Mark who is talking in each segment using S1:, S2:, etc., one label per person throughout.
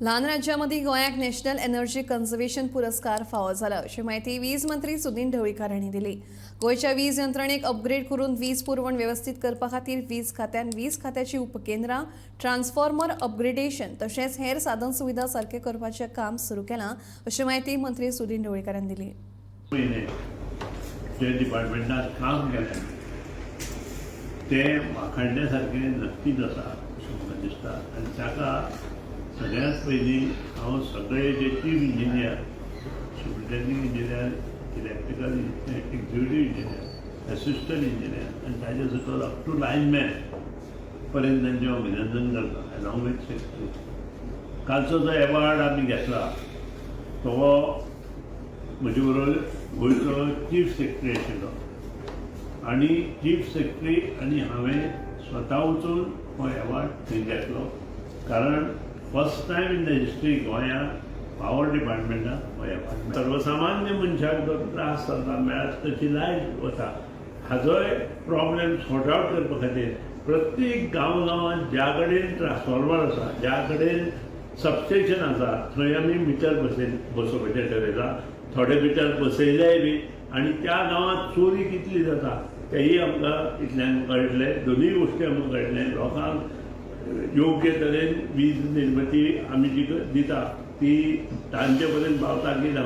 S1: ल्हान राज्यामदीं गोंयाक national energy conservation पुरस्कार फावो जाला अशी म्हायती वीज मंत्री सुदिन ढवळीकार हांणी दिली. गोंयच्या वीज यंत्रणेक अपग्रेड करून वीज पुरवण वेवस्थीत करपा खातीर वीज खात्यान वीज खात्याची उपकेंद्रां, ट्रान्सफॉर्मर अपग्रेडेशन तशेंच हेर साधन सुविधा सारके करपाचें काम सुरू केलां अशी म्हायती मंत्री सुदिन ढवळीकार हांणी दिली.
S2: म्हयने जे डिपार्टमेंटात काम केलें तें वाखाणण्या सारकें नक्कीच आसा अशें म्हाका दिसता. आनी ताका सगळ्यांत पयलीं हांव सगळे जे chief engineer, superintending engineer, electrical executive engineer, assistant engineer आनी ताजे सकयल अप टू लायनमॅन पर्यंत तांचें हांव अभिनंदन करता, अलॉंग विथ सेक्रेटरी. कालचो जो एवॉर्ड आमी घेतला तो म्हजे बरोबर गोंयचो चीफ सेक्रेटरी आशिल्लो आनी चीफ सेक्रेटरी आनी हांवें स्वता वचून हो एवॉर्ड थंय घेतलो, कारण first time in the history गोंयांत पावर डिपार्टमेंटाक हो एवॉर्ड. सर्वसामान्य मनशाक जो त्रास जाता, मेळत तशी लायट वता, हाजोय प्रॉब्लेम सॉर्ट आवट करपा खातीर प्रत्येक गांव गांवांत ज्या कडेन ट्रान्सफॉर्मर आसा, ज्या कडेन सबस्टेशन आसा, थंय आमी मिटर बसोवपाचें ठरयलां. थोडे मिटर बसयलेय बी आनी त्या गांवांत चोरी कितली जाता तेंय आमकां इतल्यान कळटलें. दोनूय गोश्टी आमकां कळटलें. लोकांक योग्य तरेन वीज निर्मिती आमी जी दिता ती तांचे पर्यंत पावता की ना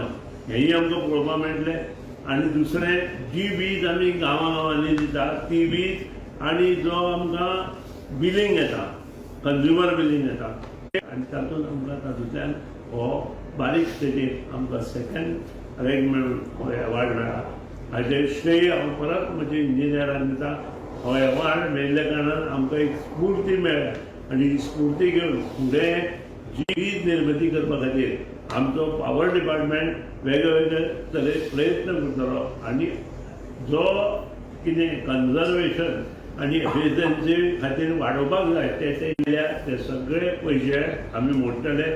S2: हेंय आमकां पळोवपाक मेळटलें. आनी दुसरें, जी वीज आमी गांवां गांवांनी दिता ती वीज आनी जो आमकां बिलींग येता, कंज्युमर बिलींग येता, आनी तातूंत आमकां तातूंतल्यान हो बारीक स्टेटीक आमकां सेकंड रँक मेळून हो एवॉर्ड मेळ्ळा. हाजें श्रेय हांव परत म्हज्या इंजिनियरांक दिता. हो एवॉर्ड मेळिल्ल्या कारणान आमकां एक स्फूर्ती मेळ्ळ्या आनी ही स्फूर्ती घेवन फुडें जी वीज निर्मिती करपा खातीर आमचो पावर डिपार्टमेंट वेगळे वेगळे तरेन प्रयत्न करतलो आनी जो कितें कन्जर्वेशन आनी एफिशियन्सी खातीर वाडोवपाक जाय ते ते ते सगळे पयशे आमी मोडटले.